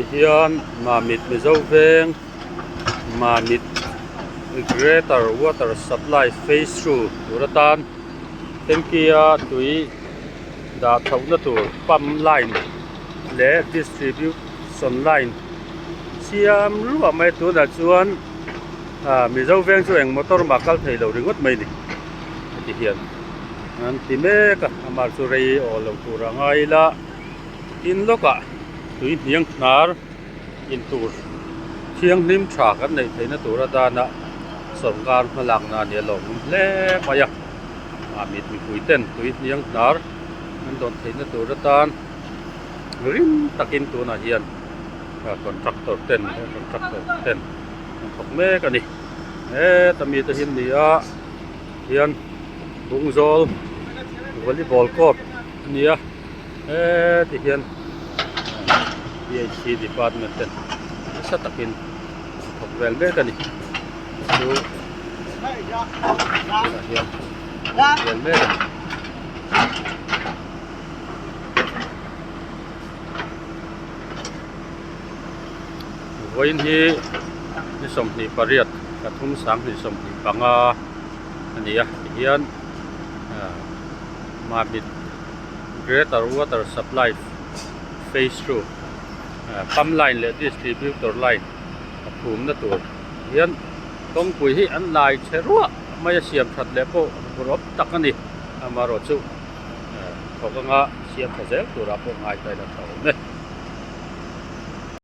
Tihian Mamit Mizo veng Mamit Greater Water Supply Phase 2 tur atan tanky a tui dah chhohna tur pump line leh distribution line siam ruah mai tunah chuan ah Mizo veng chu eng motor mah kal thei lo ringawt mai a ni heti hian an ti mek a amah chu rei aw lo tur a ngai ila tin lawkah tui hniang hnar in tur thianghlim tha kan neih theihna tur atana sawrkar hmalakna a nia lawmawm hle mai a ah mit mipui ten tui hniang hnar an dawn theihna tur atan rim takin tunah hian contractor ten contractor ten an thawk mek a ni heta mite hi an ni a hian bungzawl volleyball court a ni a heti hian P H department ten nasa takin an thawk vel mek a ni chu tunah hian thawk vel mek a ni. Vawiin hi ni 28 3 2025 a ni a tihian ah Mamit Greater Water Supply Phase 2 ah pump line leh distributor line a phumna tur hian kawngpui hi an lai chhe ruah mai a siam that leh pawh rawp tak a ni amaherawhchu thawk anga siam tha zel turah pawh ngai ta ila tha awm e.